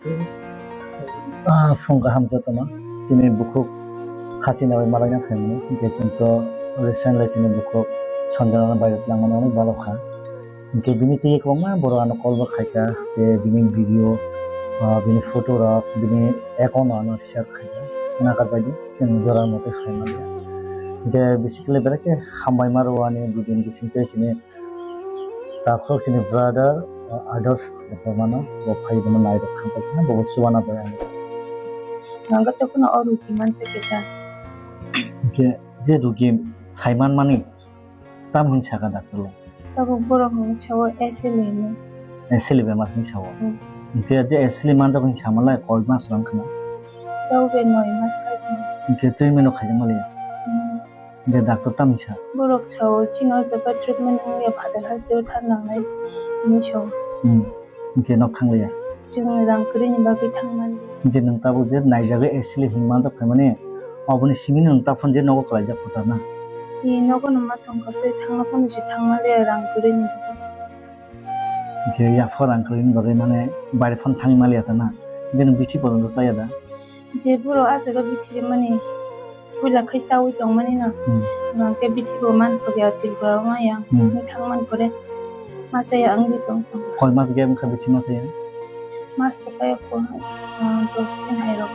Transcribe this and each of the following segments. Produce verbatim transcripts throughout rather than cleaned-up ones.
Ah, phung kaham jotono. Chini bukhuk hachina bai malaina phaimani. Hinkhe chwng to recently chini bukhuk Sanjana no bairok langmani onek balo kha. Hinkhe bini twi kwbangma borok ano call bo khaikha. Tei bini video, ah, bini photo rok, bini account no ano share khaikha. Nakarbaidi chwng jora motwi khaimani. Hinkhe basically belai khe hambai ma rwani bini bisingtwi chini Takhuk chini brother, uh, Adarsh Debbarmano bo phai bono nairok thang paikha, bo bo chubana bai ang. Nangkhe tei phano o rugi mansa kisa. Hinkhe je rugi saiman mani tam hin saka doctor le? Tabuk borok hinwi sao asili hinwi. Asili bemar hin sao. Hmm. Hinkhe je asili manjak hin samalai koi mas rang khna? Tau be noi mas kai khna. Hinkhe treatment o khaijak maliya? Hmm. Hinkhe doctor tamni sa? Borok sao, chini o jaga treatment wngya, Father Hospital thang nangnai hinwi sao. Hmm. Hinkhe nok thang liya? Chwng rang kwrwini bagwi thang man liya. Hinkhe nwng tabuk je naijagwi asili hinwi manjak phaimani, oboni simi nwng taphano je nogo kwlaijak kwtal na? Ni nogo no ma tongkha, tei thangna phano se thang man liya, rang kwrwini bagwi. Hinkhe yaphang rang kwrwini bagwi mane baire phano thangwi man liya ta na? Hinkhe nwng bithi pojonto chaya da? Je borok ah jaga bithi rwmani puila khai chaui tongmani no. Hmm. Hwnkhe bithi bo manthokya, Tripura o maya. Hmm. Wngwi thang man kore. Masa ya wngwi tong tong. Koi mas gap wngkha bithi masa ya? Mas to kaya ko, ah, dos din hai rok.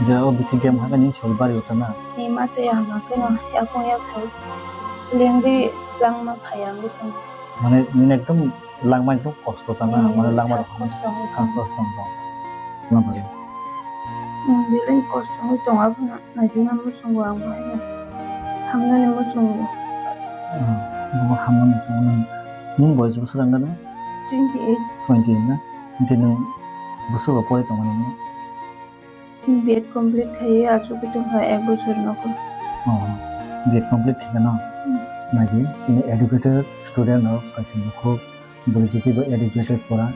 Je o bithi gap hakhe ni sori bari uta na? Ni masa ya hwnkhe no yakung yak chaui. Lengwi langma phaya wngwi tong. Mane nini ekdom langma ekdom kosto tana, hmm, mane langma sans kosto wngwi sans tong. Kosto wngwi tong. Belai kosto wngwi tong abono, naisingma muchungo ang bo haino hamnani muchungo. Hmm, bo hamnani muchungo nang. Nini boyos bwswk wngkha na? Twenty eight. Twenty eight na? Hinkhe nwng bwswk bo pori tongmani? B Ed complete khai achugwi tongkha ek bochor nogo. Oh, B Ed complete khaikha no? Hmm. Nagi chini educated student rok kaisa bukhuk bwrwi kikibo educated pora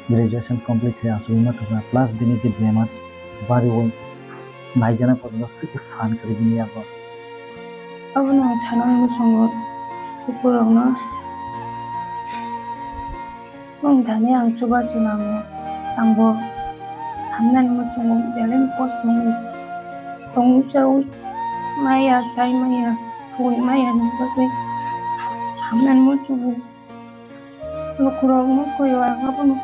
graduation complete khai achugwi ma thangkha plus bini je bemar bariwi naijana kotorma swkhe phan kwrwi bini yago. Abono ang sana muchungo bukurokno. Nwng thani ang chubachu nango, ang bo hamnani muchungo belai kosto wngwi tongwi chaui maya, chai maya, thwi maya ni bagwi hamnani muchungo lukurokno koyo ang abono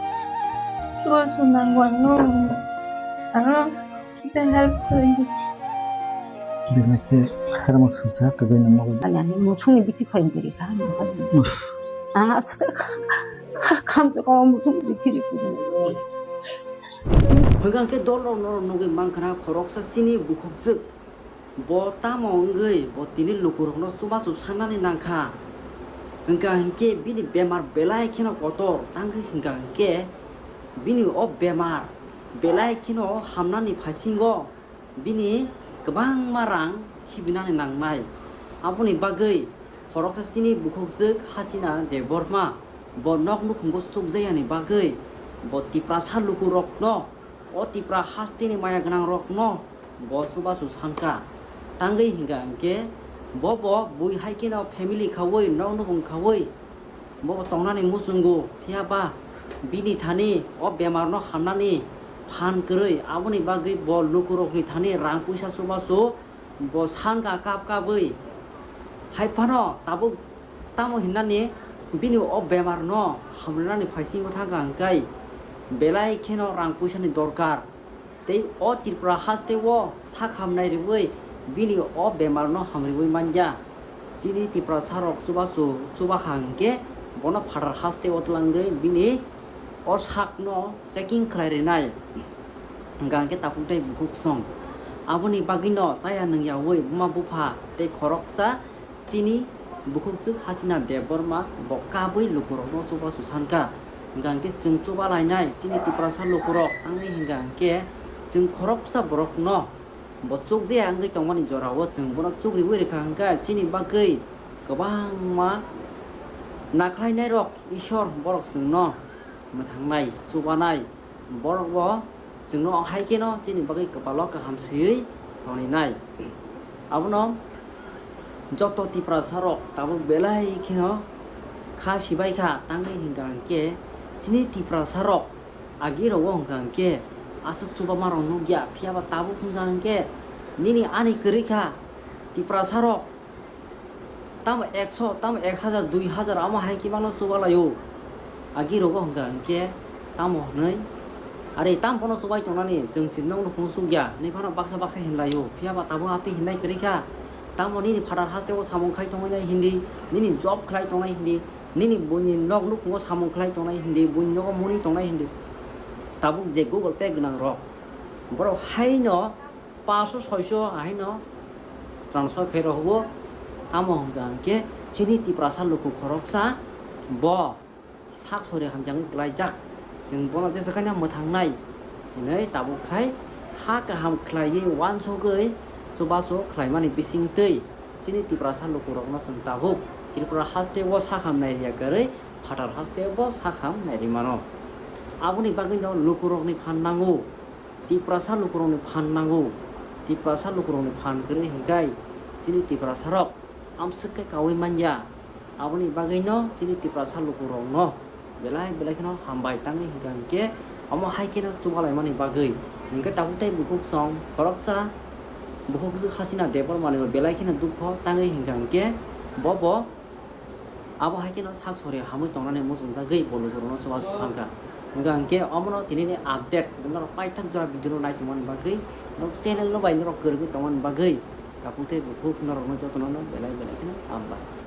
chubachu nango, ang no ano kisa help khlai di. Belai khe khairokma swijak kwbwi no nokol. Ani muchungni bithi khoyong kwrwi kha. Uff. Ah, Khamjak o muchung bithi ri kuru. Hwnkha hwnkhe dol rok norok nugwi mankha na khoroksa chini bukhukjwk. Bo tamo wngwi bo tini lukurokno chubachu sanani nangkha. Hwnkha hwnkhe bini bemar belai kheno kotor tangwi hwnkha hwnkhe bini o bemar belai kheno hamnani phaisingo. Bini kwbangma rang khibinani nangnai. Aboni bagwi khoroksa chini bukhukjwk Hasina Debbarma bo nok nukhungo chukjayani bagwi bo Tiprasa lukurokno, o Tipra hasteni maya gwnangrokno bo chubachu sankha. Tangwi hwnkha hwnkhe bo bo bui hai kheno family khaui, nok nukhung khaui, bo tongnani muchungo, phiya ba bini thani o bemarno hamnani phan kwrwi, aboni bagwi bo lukurokni thani rang puisa chubachu bo sankha kap kabwi. Hai phano tabuk tamo hinnani bini o bemarno hamrwnani phaisingo thangkha hwnkhe belai kheno rang puisani dorkar. Tei o Tripura hasteo sak hamnai rwui bini o bemarno hamriui manya. Chini Tiprasa rok chubachu chubakha hwnkhe bono phatar hasteo twlangwi bini o sakno checking khlai rwnai. Hwnkha hwnkhe takhuk tei bukhuk song. Aboni bagwino chaya nwngyaui buma bupha tei khoroksa chini bukhukjwk Hasina Debbarma bo kabui lukurokno chubachu sankha. Hwnkha hwnkhe chwng chuba lainai chini Tiprasa lukurok tangwi hwnkha hwnkhe chwng khoroksa borokno bo chukjaya wngwi tongmani jorao chwng bono chukriui rwkha hwnkhe chini bagwi kwbangma nakhlainairok Isor borok chwngno mwthangnai, chubanai. Borok bo chwngno hai kheno chini bagwi kwpalo kaham swiwi tongrinai. Abono joto Tiprasa rok tabuk belai kheno kha sibai kha, tangwi hwnkha hwnkhe chini Tiprasa rok agi rogo hwnkha hwnkhe Aswk chubamarok nukya, phiyaba tabuk hwnkha hwnkhe nini ani kwrwi kha Tiprasarok. Tamo ekso, tamo ek hazar, dui hazar amo hai khe mano chubalaio. Agi rogo hwnkha hwnkhe tamo hwnwi, "Are, tamo bono chubai tongnani, chwng chini nokno phunuk chukya," hinwi phano baksa baksa hinlaio. Phiyaba tabuk atwi hinnai kwrwi kha. Tamo nini phatar hasteo samung khai tongnai hindi, nini job khlai tongnai hindi, nini buini nok nukhungo samung khlai tongnai hindi, buini nogo muni tongnai hindi. Tabuk je Google Pay gwnang rok, borok haino paanso soiso haino transfer khai rogo. Tamo hwnkha hwnkhe chini Tiprasa luku khoroksa bo sak sori hamjakgwi klaijak. Chwng bono jesa khaina mwthangnai hinwi tabuk khai kha kaham khlaiwi uansugwi chubachu khlaimani bisingtwi chini Tiprasa lukurokno chwng tabuk Tripura hasteo sakham nairwya kwrwi phatar hasteo bo sakham nairwi mano. Aboni bagwino lukurokni phan nango, Tiprasa lukurokni phan nango. Tiprasa lukurokni phan kwrwi hwnkhe chini Tiprasarok amswk khe kaui manya. Aboni bagwino chini Tiprasa lukurokno belai belai kheno hambai tangwi hwnkha hwnkhe omo hai kheno chubalaimani bagwi. Hwnkhe tabuk tei bukhuk song khoroksa bukhuk Hasina Debbarmani belai kheno dukho tangwi hwnkha hwnkhe bobo abo hai kheno sak sori hamwi tongnani muchungjagwi bo lukurokno chubachu sankha. Hwnkha hwnkhe omono tinini update norok paithak jora video no naitongmani bagwi, norok channel no bai norok kwrwngwi tongmani bagwi tabuk tei bukhuk norokno jotono belai belai kheno hambai.